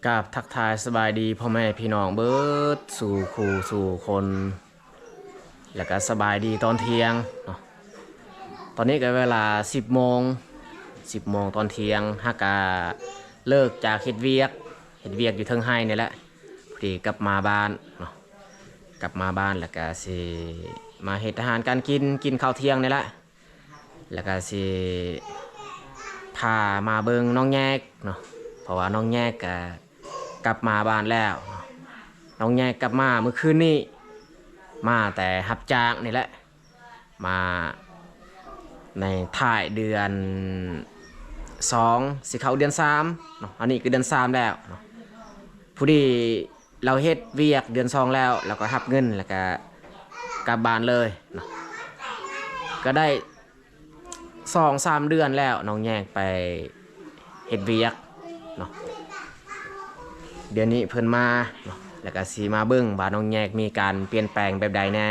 ກາບທັກທາຍສະບາຍດີພໍ່ແມ່ພີ່ນ້ອງເບິດສູ່ຄູ່ສູ່ຄົນ ແລ້ວກະສະບາຍດີຕອນທ່ຽງເນາະ. ຕອນນີ້ກະເວລາສິບໂມງ ສິບໂມງຕອນທ່ຽງ ຫາກະເລີກຈາກເຮັດວຽກ ເຮັດວຽກຢູ່ເທິງໄຮ່ນີ້ແຫຼະ ພໍດີກັບມາບ້ານເນາະ. ກັບມາບ້ານແລ້ວກະຊິມາເຮັດອາຫານການກິນ ກິນເຂົ້າທ່ຽງນີ້ແຫຼະ. ແລ້ວກະຊິພາມາເບິ່ງນ້ອງແຍກເນາະ ເພາະວ່ານ້ອງແຍກກະກັບມາບ້ານແລ້ວເນາະ. ນ້ອງແຍກກັບມາມື້ຄືນນີ້ ມາແຕ່ຮັບຈ້າງນີ້ແຫຼະ ມາໃນທ້າຍເດືອນສອງ ຊິເຂົ້າເດືອນສາມເນາະ. ອັນນີ້ຄືເດືອນສາມແລ້ວເນາະ ພໍດີ ລາວເຮັດວຽກເດືອນສອງແລ້ວ ລາວກໍຮັບເງິນ ແລ້ວກະກັບບ້ານເລີຍເນາະ. ກະໄດ້ສອງສາມເດືອນແລ້ວ ນ້ອງແຍກໄປເຮັດວຽກເນາະ. ດຽວນີ້ເພິ່ນມາເນາະ ແລ້ວກະຊິມາເບິ່ງວ່ານ້ອງແຍກມີການປ່ຽນແປງແບບໃດແດ່.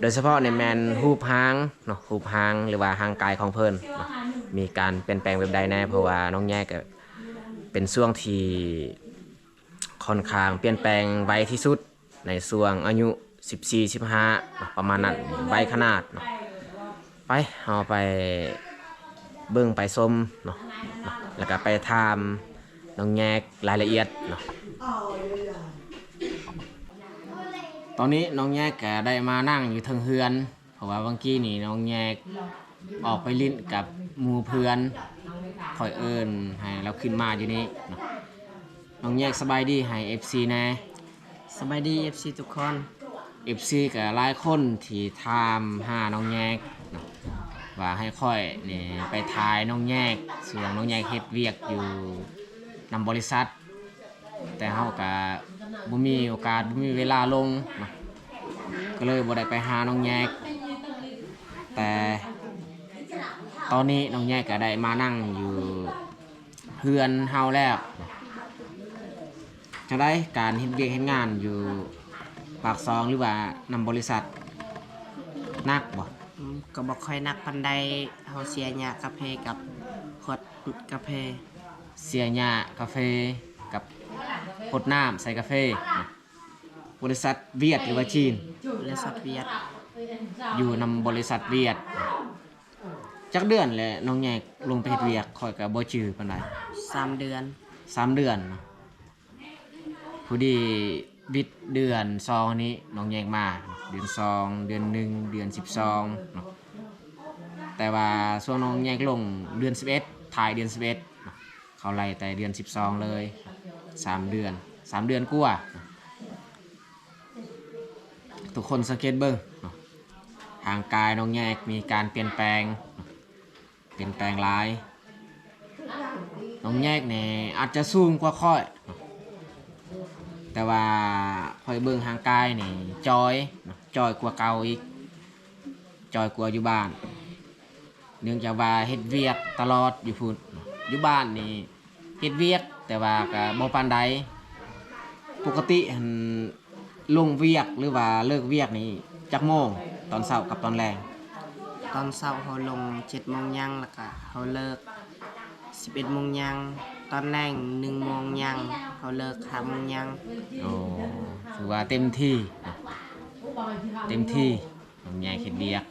ໂດຍສະເພາະນີ້ແມ່ນຮູບຮ່າງເນາະ ຮູບຮ່າງ ຫຼືວ່າຮ່າງກາຍຂອງເພິ່ນເນາະ ມີການປ່ຽນແປງແບບໃດແດ່ ເພາະວ່ານ້ອງແຍກກະເປັນຊ່ວງທີ່ຄ່ອນຂ້າງປ່ຽນແປງໄວທີ່ສຸດ ໃນຊ່ວງອາຍຸສິບສີ່ ສິບຫ້າເນາະ ປະມານນັ້ນ ໄວຂະໜາດເນາະ. ໄປ ເຮົາໄປເບິ່ງໄປຊົມເນາະ ແລ້ວກະໄປຖາມນ້ອງແຍກລາຍລະອຽດເນາະ. ຕອນນີ້ນ້ອງແຍກກະໄດ້ມານັ່ງຢູ່ເທິງເຮືອນ ເພາະວ່າຫວ່າງກີ້ນີ້ນ້ອງແຍກອອກໄປຫຼິ້ນກັບໝູ່ເພື່ອນ ຂ້ອຍເອີ້ນໃຫ້ລາວຂຶ້ນມາຢູ່ນີ້ເນາະ. ນ້ອງແຍກສະບາຍດີໃຫ້ເອັຟຊີແດ່. ສະບາຍດີເອັຟຊີທຸກຄົນ. ເອັຟຊີກະຫຼາຍຄົນທີ່ຖາມຫານ້ອງແຍກເນາະ ວ່າໃຫ້ຂ້ອຍນີ້ໄປຖ່າຍນ້ອງແຍກ ຊ່ວງນ້ອງແຍກເຮັດວຽກຢູ່ນຳບໍລິສັດ ແຕ່ເຮົາກະບໍ່ມີໂອກາດ ບໍ່ມີເວລາລົງເນາະ ກໍເລີຍບໍ່ໄດ້ໄປຫານ້ອງແຍກ. ແຕ່ຕອນນີ້ນ້ອງແຍກກະໄດ້ມານັ່ງຢູ່ເຮືອນເຮົາແລ້ວ. ຈັ່ງໃດ ການເຮັດວຽກເຮັດງານຢູ່ປາກຊ່ອງ ຫຼືວ່ານຳບໍລິສັດ ໜັກບໍ່? ອືມ ກໍບໍ່ຄ່ອຍໜັກປານໃດ. ເຮົາເສຍຫຍ້າກາເຟກັບຫົດກາເຟ. ເສຍຫຍ້າກາເຟກັບຫົດນ້ຳໃສ່ກາເຟ. ບໍລິສັດຫວຽດ ຫຼືວ່າຈີນ? ບໍລິສັດຫວຽດ. ຢູ່ນຳບໍລິສັດຫວຽດ. ຈັກເດືອນແລ້ວນ້ອງແຍກລົງໄປເຮັດວຽກ? ຂ້ອຍກະບໍ່ຈື່ປານໃດ. ສາມເດືອນ. ສາມເດືອນເນາະ. ພໍດີວິດເດືອນສອງນີ້ນ້ອງແຍກມາ ເດືອນສອງ ເດືອນໜຶ່ງ ເດືອນສິບສອງເນາະ. ແຕ່ວ່າຊ່ວງນ້ອງແຍກລົງເດືອນສິບເອັດ ທ້າຍເດືອນສິບເອັດເນາະ ເຂົາໄລ່ແຕ່ເດືອນສິບສອງເລີຍ ສາມເດືອນ ສາມເດືອນກວ່າ. ທຸກຄົນສັງເກດເບິ່ງເນາະ ຮ່າງກາຍນ້ອງແຍກມີການປ່ຽນແປງເນາະ ປ່ຽນແປງຫຼາຍ. ນ້ອງແຍກນີ້ອາດຈະສູງກວ່າຂ້ອຍເນາະ ແຕ່ວ່າຂ້ອຍເບິ່ງຮ່າງກາຍນີ້ຈ່ອຍເນາະ ຈ່ອຍກວ່າເກົ່າອີກ ຈ່ອຍກວ່າຢູ່ບ້ານ. ເນື່ອງຈາກວ່າເຮັດວຽກຕະຫຼອດຢູ່ພຸ້ນ. ຢູ່ບ້ານນີ້ເຮັດວຽກ ແຕ່ວ່າກະບໍ່ປານໃດ. ປົກກະຕິຫັ້ນລົງວຽກ ຫຼືວ່າເລີກວຽກນີ້ຈັກໂມງ? ຕອນເຊົ້າກັບຕອນແລງ. ຕອນເຊົ້າເຮົາລົງເຈັດໂມງຍັງ ແລ້ວກະເຮົາເລີກສິບເອັດໂມງຍັງ. ຕອນແລງໜຶ່ງໂມງຍັງ ເຮົາເລີກຫ້າໂມງຍັງ. ໂອ້ ຖືວ່າເຕັມທີ່ເນາະ ເຕັມທີ່ ນ້ອງແຍກເຮັດວຽກ.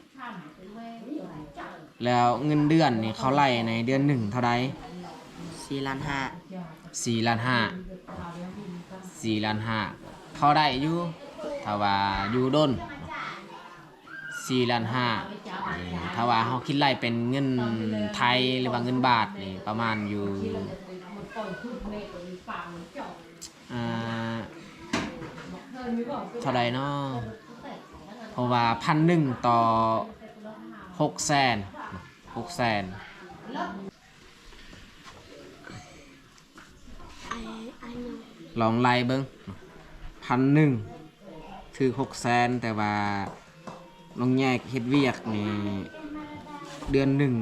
ແລ້ວເງິນເດືອນນີ້ເຂົາໄລ່ໃນເດືອນໜຶ່ງເທົ່າໃດ? ສີ່ລ້ານຫ້າ. ສີ່ລ້ານຫ້າ ສີ່ລ້ານຫ້າ ພໍໄດ້ຢູ່ ຖ້າວ່າຢູ່ດົນ. ສີ່ລ້ານຫ້າ ຖ້າວ່າເຮົາຄິດໄລ່ເປັນເງິນໄທ ຫຼືວ່າເງິນບາດນີ້ ປະມານຢູ່ ອ່າ ເທົ່າໃດເນາະ? ເພາະວ່າພັນໜຶ່ງຕໍ່ຫົກແສນ ຫົກແສນ. ລອງໄລ່ເບິ່ງ ພັນໜຶ່ງ ຖືກຫົກແສນ ແຕ່ວ່ານ້ອງແຍກເຮັດວຽກນີ້ເດືອນໜຶ່ງ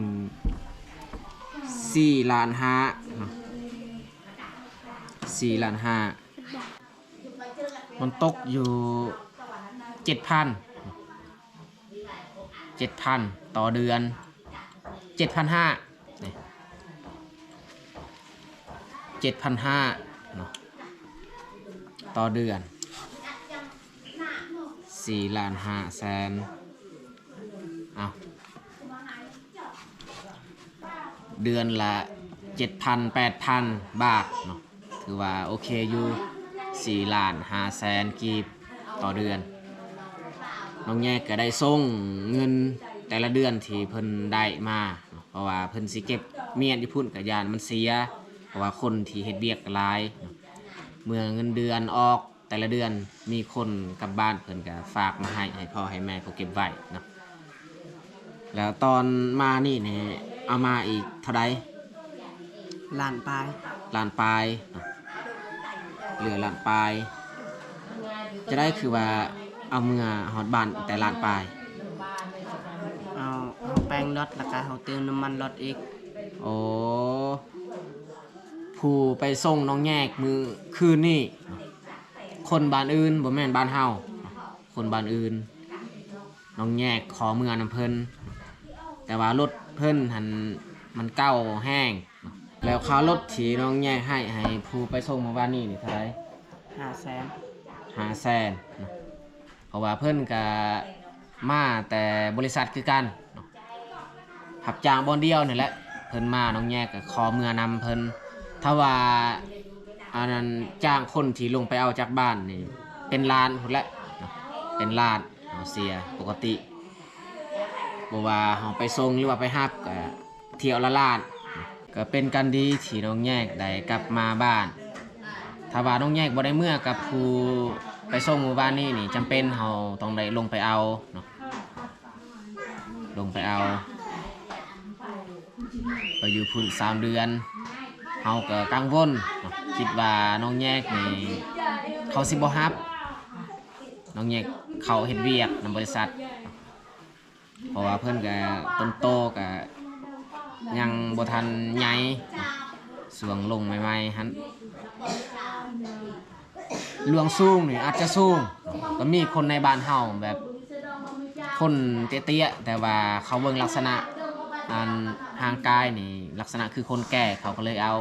ສີ່ລ້ານຫ້າເນາະ ສີ່ລ້ານຫ້າ. ມັນຕົກຢູ່ເຈັດພັນ ເຈັດພັນຕໍ່ເດືອນ ເຈັດພັນຫ້າ ນີ້ ເຈັດພັນຫ້າ ຕໍ່ເດືອນ ສີ່ລ້ານຫ້າແສນ ເອົາ ເດືອນລະເຈັດພັນ ແປດພັນບາດເນາະ ຖືວ່າໂອເຄຢູ່ ສີ່ລ້ານຫ້າແສນກີບຕໍ່ເດືອນ. ນ້ອງແຍກກໍໄດ້ສົ່ງເງິນແຕ່ລະເດືອນທີ່ເພິ່ນໄດ້ມາເນາະ ເພາະວ່າເພິ່ນຊິເກັບມຽນຢູ່ພຸ້ນ ກໍຢ້ານມັນເສຍ ເພາະວ່າຄົນທີ່ເຮັດວຽກກໍຫຼາຍເນາະ. ເມື່ອເງິນເດືອນອອກ ແຕ່ລະເດືອນມີຄົນກັບບ້ານ ເພິ່ນກໍຝາກມາໃຫ້ ໃຫ້ພໍ່ໃຫ້ແມ່ເຂົາເກັບໄວ້ເນາະ. ແລ້ວຕອນມານີ້ນີ້ ເອົາມາອີກເທົ່າໃດ? ລ້ານປາຍ. ລ້ານປາຍເນາະ ເຫຼືອລ້ານປາຍ. ຈະໄດ້ຄືວ່າເອົາເມືອຮອດບ້ານແຕ່ລ້ານປາຍ? ເອົາ ເຮົາແປງລົດ ແລ້ວກໍເຮົາເຕີມນ້ຳມັນລົດອີກ. ໂອ້ ຜູ້ໄປສົ່ງນ້ອງແຍກມື້ຄືນນີ້ ຄົນບ້ານອື່ນ ບໍ່ແມ່ນບ້ານເຮົາ ຄົນບ້ານອື່ນ. ນ້ອງແຍກຂໍເມືອນຳເພິ່ນ ແຕ່ວ່າລົດເພິ່ນຫັ້ນມັນເກົ່າແຮງ. ແລ້ວຄ່າລົດທີ່ນ້ອງແຍກໃຫ້ ໃຫ້ຜູ້ໄປສົ່ງມື້ວານນີ້ນີ້ເທົ່າໃດ? ຫ້າແສນ. ຫ້າແສນເນາະ ເພາະວ່າເພິ່ນກະມາແຕ່ບໍລິສັດຄືກັນເນາະ ຮັບຈ້າງບ່ອນດຽວນີ້ແຫຼະ ເພິ່ນມາ ນ້ອງແຍກກໍຂໍເມືອນຳເພິ່ນ. ຖ້າວ່າອັນນັ້ນ ຈ້າງຄົນທີ່ລົງໄປເອົາຈາກບ້ານນີ້ ເປັນລ້ານພຸ້ນແຫຼະເນາະ ເປັນລ້ານ. ເຮົາເສຍປົກກະຕິ ບໍ່ວ່າເຮົາໄປສົ່ງ ຫຼືວ່າໄປຮັບ ກໍຖ້ຽວລະລ້ານ. ກໍເປັນການດີທີ່ນ້ອງແຍກໄດ້ກັບມາບ້ານ. ຖ້າວ່ານ້ອງແຍກບໍ່ໄດ້ເມືອກັບຜູ້ໄປສົ່ງມື້ວານນີ້ນີ້ ຈຳເປັນເຮົາຕ້ອງໄດ້ລົງໄປເອົາເນາະ ລົງໄປເອົາ ໄປຢູ່ພຸ້ນສາມເດືອນ. ເຮົາກໍກັງວົນເນາະ ຄິດວ່ານ້ອງແຍກນີ້ເຂົາຊິບໍ່ຮັບ ນ້ອງແຍກເຂົ້າເຮັດວຽກນຳບໍລິສັດ ເພາະວ່າເພິ່ນກໍຕົນໂຕກໍຍັງບໍ່ທັນໃຫຍ່ ຊ່ວງລົງໃໝ່ໆຫັ້ນ. ລວງສູງນີ້ອາດຈະສູງ ກໍມີຄົນໃນບ້ານເຮົາແບບຄົນເຕ້ຍໆ ແຕ່ວ່າເຂົາເບິ່ງລັກສະນະອັນຮ່າງກາຍນີ້ ລັກສະນະຄືຄົນແກ່ ເຂົາກໍເລີຍເອົາ.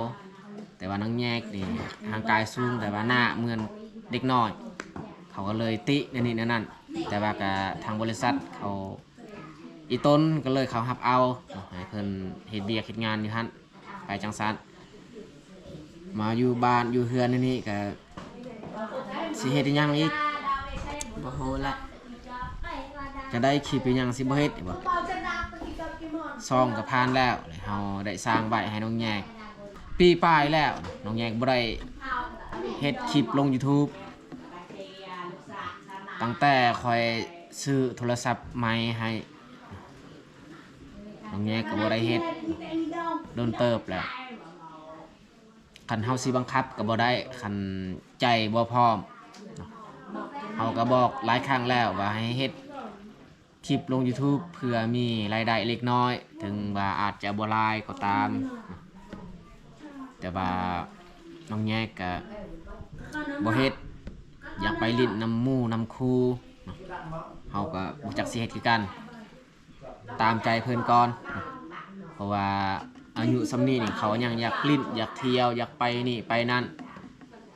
ແຕ່ວ່ານ້ອງແຍກນີ້ຮ່າງກາຍສູງ ແຕ່ວ່າໜ້າເໝືອນເດັກນ້ອຍ ເຂົາກໍເລີຍຕິແນວນີ້ແນວນັ້ນ. ແຕ່ວ່າກະທາງບໍລິສັດເຂົາອີ່ຕົນ ກໍເລີຍເຂົາຮັບເອົາເນາະ ໃຫ້ເພິ່ນເຮັດວຽກເຮັດງານຢູ່ຫັ້ນໄປຈັ່ງຊັ້ນ. ມາຢູ່ບ້ານຢູ່ເຮືອນແນວນີ້ກະຊິເຮັດອີ່ຫຍັງອີກ? ບໍ່ຮູ້ລະ ຈະໄດ້ຄລິບອີ່ຫຍັງຊິບໍ່ເຮັດອີກບໍ່? ຊ່ອງກໍຜ່ານແລ້ວ ເຮົາໄດ້ສ້າງໄວ້ໃຫ້ນ້ອງແຍກ ປີປາຍແລ້ວ ນ້ອງແຍກບໍ່ໄດ້ເຮັດຄລິບລົງຢູທູບ ຕັ້ງແຕ່ຂ້ອຍຊື້ໂທລະສັບໃໝ່ໃຫ້ ນ້ອງແຍກກໍບໍ່ໄດ້ເຮັດດົນເຕີບແລ້ວ. ຄັນເຮົາຊິບັງຄັບກໍບໍ່ໄດ້ ຄັນໃຈບໍ່ພ້ອມເນາະ. ເຮົາກໍບອກຫຼາຍຄັ້ງແລ້ວວ່າໃຫ້ເຮັດຄລິບລົງຢູທູບເພື່ອມີລາຍໄດ້ເລັກນ້ອຍ ເຖິງວ່າອາດຈະບໍ່ຫຼາຍກໍຕາມ. ແຕ່ວ່ານ້ອງແຍກກະບໍ່ເຮັດ ຢາກໄປຫຼິ້ນນຳໝູ່ນຳຄູ່ເນາະ. ເຮົາກໍບໍ່ຈັກຊິເຮັດຄືກັນ ຕາມໃຈເພິ່ນກ່ອນ ເພາະວ່າອາຍຸສ່ຳນີ້ນີ້ ເຂົາຍັງຢາກຫຼິ້ນ ຢາກທ່ຽວ ຢາກໄປນີ້ໄປນັ້ນ.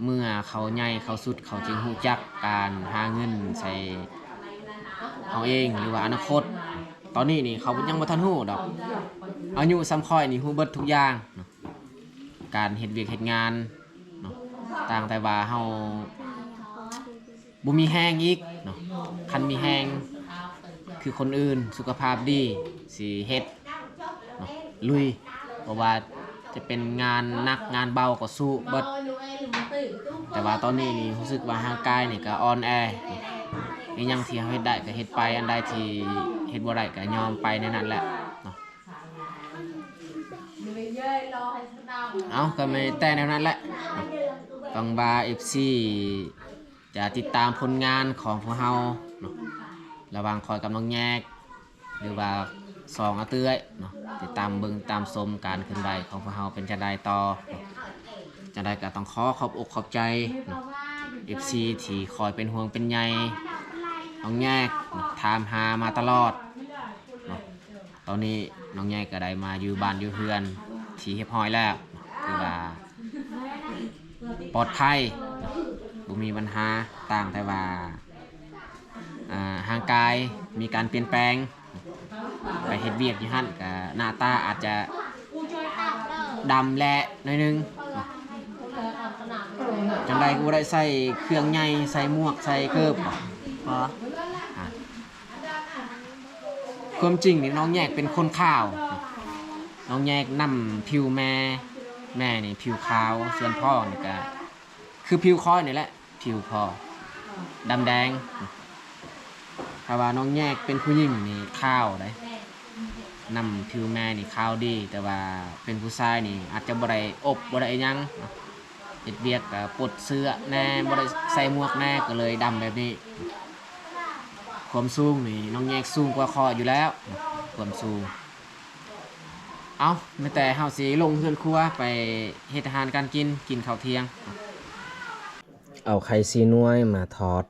ເມື່ອເຂົາໃຫຍ່ເຂົາສຸດ ເຂົາຈຶ່ງຮູ້ຈັກການຫາເງິນໃສ່ເຮົາເອງ ຫຼືວ່າອະນາຄົດ. ຕອນນີ້ນີ້ເຂົາຍັງບໍ່ທັນຮູ້ດອກ. ອາຍຸສ່ຳຂ້ອຍນີ້ຮູ້ເບິດທຸກຢ່າງເນາະ ການເຮັດວຽກເຮັດງານເນາະ. ຕ່າງແຕ່ວ່າເຮົາບໍ່ມີແຮງອີກເນາະ. ຄັນມີແຮງຄືຄົນອື່ນ ສຸຂະພາບດີ ຊິເຮັດເນາະ ລຸຍ. ບໍ່ວ່າຈະເປັນງານໜັກງານເບົາກໍສູ້ເບິດ. ແຕ່ວ່າຕອນນີ້ນີ້ຮູ້ສຶກວ່າຮ່າງກາຍນີ້ກໍອ່ອນແອເນາະ. ອີ່ຫຍັງທີ່ເຮົາເຮັດໄດ້ກໍເຮັດໄປ ອັນໃດທີ່ເຮັດບໍ່ໄດ້ກໍຍອມໄປແນວນັ້ນແຫຼະເນາະ. ເອົາ ກໍມີແຕ່ແນວນັ້ນແຫຼະ. ຫວັງວ່າເອັຟຊີຈະຕິດຕາມຜົນງານຂອງພວກເຮົາເນາະ ລະຫວ່າງຂ້ອຍກັບນ້ອງແຍກ ຫຼືວ່າສອງອາເອື້ອຍເນາະ ຕິດຕາມເບິ່ງຕາມຊົມການເຄື່ອນໄຫວຂອງພວກເຮົາເປັນຈັ່ງໃດຕໍ່ເນາະ. ຈັ່ງໃດກໍຕ້ອງຂໍຂອບອົກຂອບໃຈເນາະ ເອັຟຊີ ທີ່ຄອຍເປັນຫ່ວງເປັນໃຍນ້ອງແຍກເນາະ ຖາມຫາມາຕະຫຼອດເນາະ. ຕອນນີ້ນ້ອງແຍກກໍໄດ້ມາຢູ່ບ້ານຢູ່ເຮືອນທີ່ຮຽບຮ້ອຍແລ້ວເນາະ ຖືວ່າປອດໄພເນາະ. ບໍ່ມີບັນຫາ ຕ່າງແຕ່ວ່າ ອ່າ ຮ່າງກາຍມີການປ່ຽນແປງ ໄປເຮັດວຽກຢູ່ຫັ້ນກະໜ້າຕາອາດຈະດຳແຫຼະໜ້ອຍໜຶ່ງ. ຈັ່ງໃດກະບໍ່ໄດ້ໃສ່ເຄື່ອງໃຫຍ່ ໃສ່ໝວກ ໃສ່ເກີບບໍ? ບໍ່. ອ່າ ຄວາມຈິງນີ້ນ້ອງແຍກເປັນຄົນຂາວ. ນ້ອງແຍກນຳຜິວແມ່ ແມ່ນີ້ຜິວຂາວ ສ່ວນພໍ່ນີ້ກະຄືຜິວຂ້ອຍນີ້ແຫຼະ ຜິວພໍ່ດຳແດງ. ຖ້າວ່ານ້ອງແຍກເປັນຜູ້ຍິງນີ້ຂາວໃດ໋ ນຳຜິວແມ່ນີ້ຂາວດີ ແຕ່ວ່າເປັນຜູ້ຊາຍນີ້ອາດຈະບໍ່ໄດ້ອົບ ບໍ່ໄດ້ອີ່ຫຍັງ ເຮັດວຽກກະປົດເສື້ອແດ່ ບໍ່ໄດ້ໃສ່ໝວກແດ່ ກະເລີຍດຳແບບນີ້. ຄວາມສູງນີ້ນ້ອງແຍກສູງກວ່າຂ້ອຍຢູ່ແລ້ວ ຄວາມສູງ. ເອົ້າ ມີແຕ່ເຮົາຊິລົງເຮືອນຄົວໄປເຮັດອາຫານການກິນ ກິນເຂົ້າທ່ຽງ. ເອົາໄຂ່ສີ່ໜ່ວຍມາທອດ.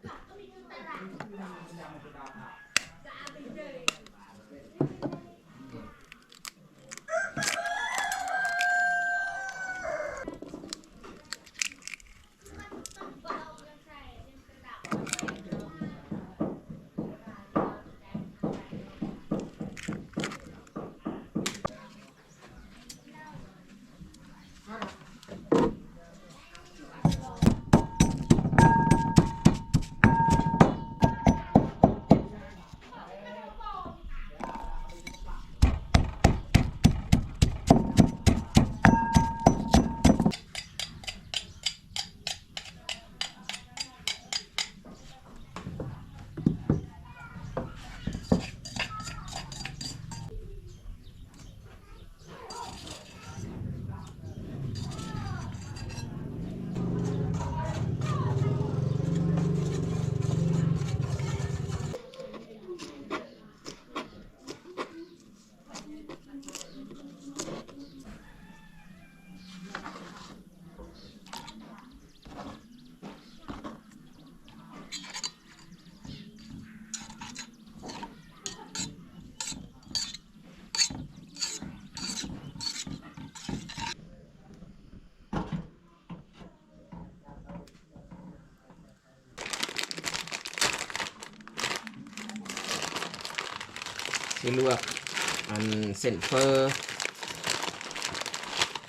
ຊິລວກອັນເສັ້ນເຝີ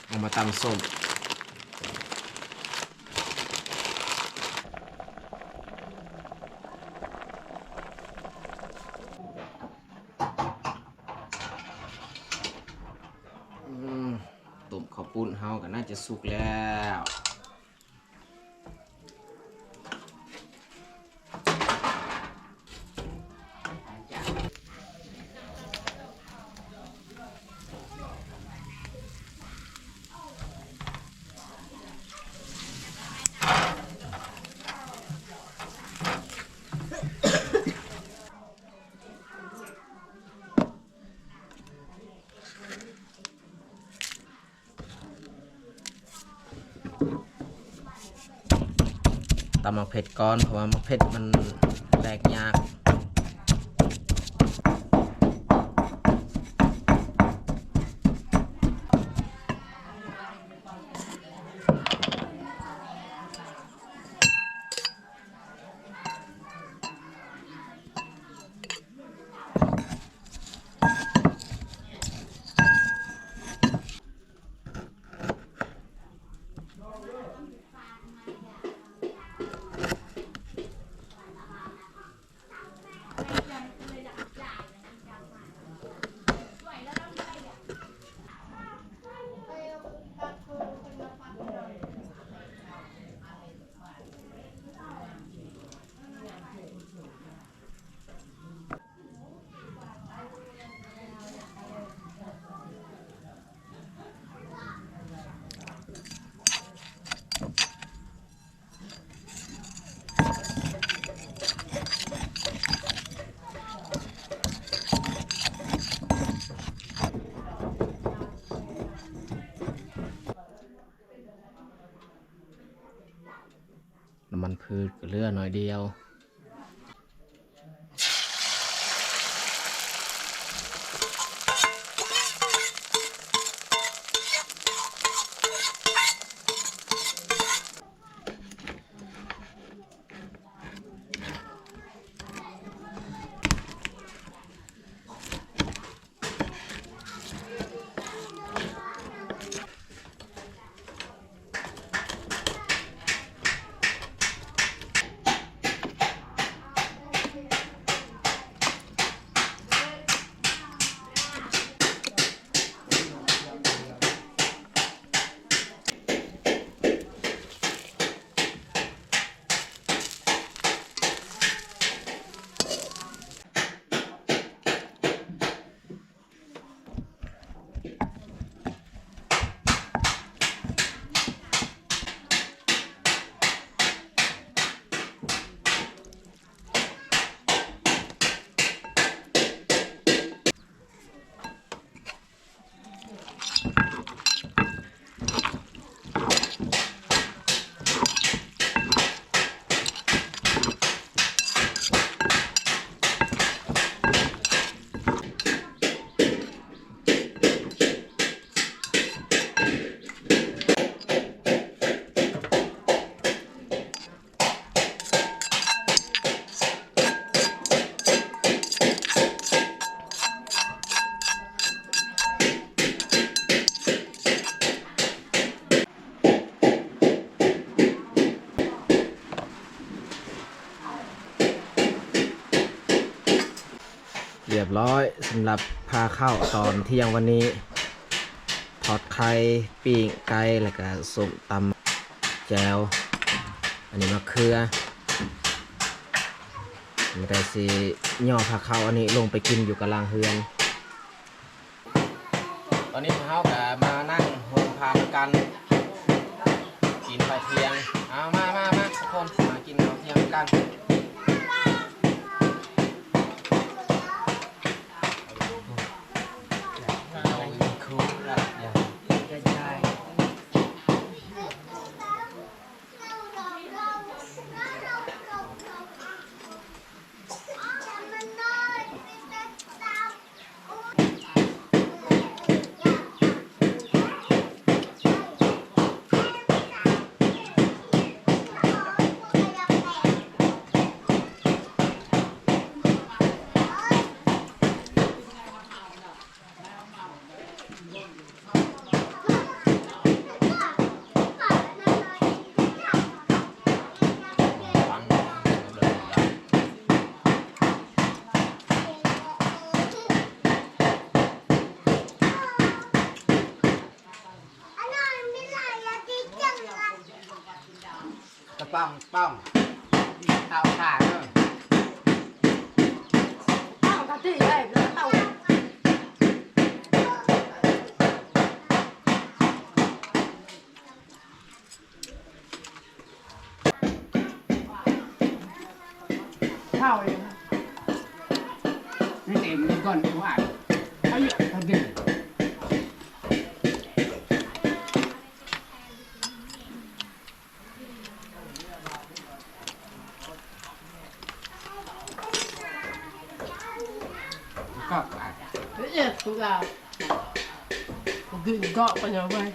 ເອົາມາຕຳສົ້ມ. ອືມ ຕົ້ມເຂົ້າປຸ້ນເຮົາກະໜ້າຈະສຸກແລ້ວ. ຕຳໝາກເຜັດກ່ອນ ເພາະວ່າໝາກເຜັດມັນແຕກຍາກ. ນ້ຳມັນພືດກະເຫຼືອໜ້ອຍດຽວ. ເ ຮຽບຮ້ອຍ ສຳລັບພາເຂົ້າຕອນທ່ຽງວັນນີ້ ທອດໄຂ່ ປີ້ງໄກ່ ແລ້ວກະສົ້ມຕຳແຈ່ວ ອັນນີ້ມະເຂືອ ມີແຕ່ຊິຍໍພາເຂົ້າອັນນີ້ລົງໄປກິນຢູ່ກະລາງເຮືອນ. ຕອນນີ້ພວກເຮົາກະມານັ່ງໂຮມພານຳກັນ ກິນເຂົ້າທ່ຽງ. ເອົາ ມາ ມາ ມາ ທຸກຄົນ ມາກິນເຂົ້າທ່ຽງນຳກັນ. ກະປ໋ອງປ໋ອງ ເຕົາຖ່ານເດີ ປ໋ອງກະຕິໄດ້ ເຕົາ ເຂົ້າອີກ ນີ້ເຕັມກ່ອນວ່າ ເອົາເຍອະ ເອົາເຍອະ. ກອບ ເອີ ເອີ ຜູ້ລາວ ກິນເກາະໄປເນາະເວີຍ.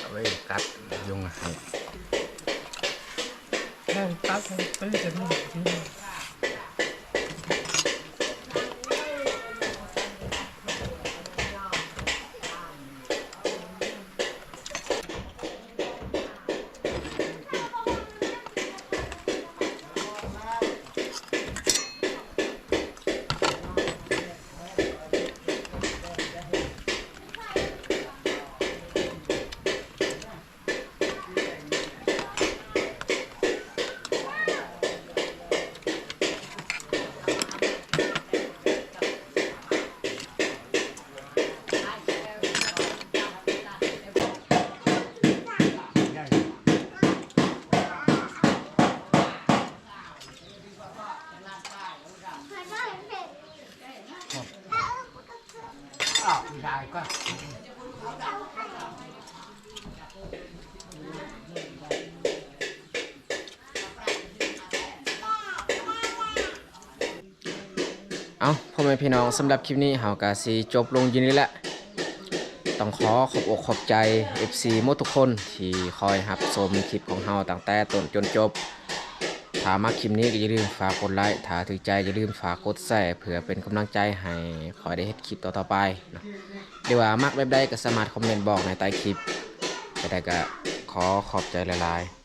ເອົາໄວ້ກັດຍຸງໃຫ້ ເອົາຕັດໃຫ້ເປັນກະດູກ. ເອົ້າ ພໍ່ແມ່ພີ່ນ້ອງ ສຳລັບຄລິບນີ້ເຮົາກະຊິຈົບລົງຢູ່ນີ້ແຫຼະ. ຕ້ອງຂໍຂອບອົກຂອບໃຈ ເອັຟຊີ ໝົດທຸກຄົນທີ່ຄອຍຮັບຊົມຄລິບຂອງເຮົາຕັ້ງແຕ່ຕົ້ນຈົນຈົບ. ຖ້າມັກຄລິບນີ້ກໍຢ່າລືມຝາກກົດໄລ, ຖ້າຖືກໃຈຢ່າລືມຝາກກົດແຊ ເພື່ອເປັນກຳລັງໃຈໃຫ້ຂ້ອຍໄດ້ເຮັດຄລິບຕໍ່ໆໄປເນາະ. ຫຼືວ່າມັກແບບໃດກໍສາມາດຄອມເມັນບອກໃນໃຕ້ຄລິບ. ຈັ່ງໃດກໍຂໍຂອບໃຈຫຼາຍໆ.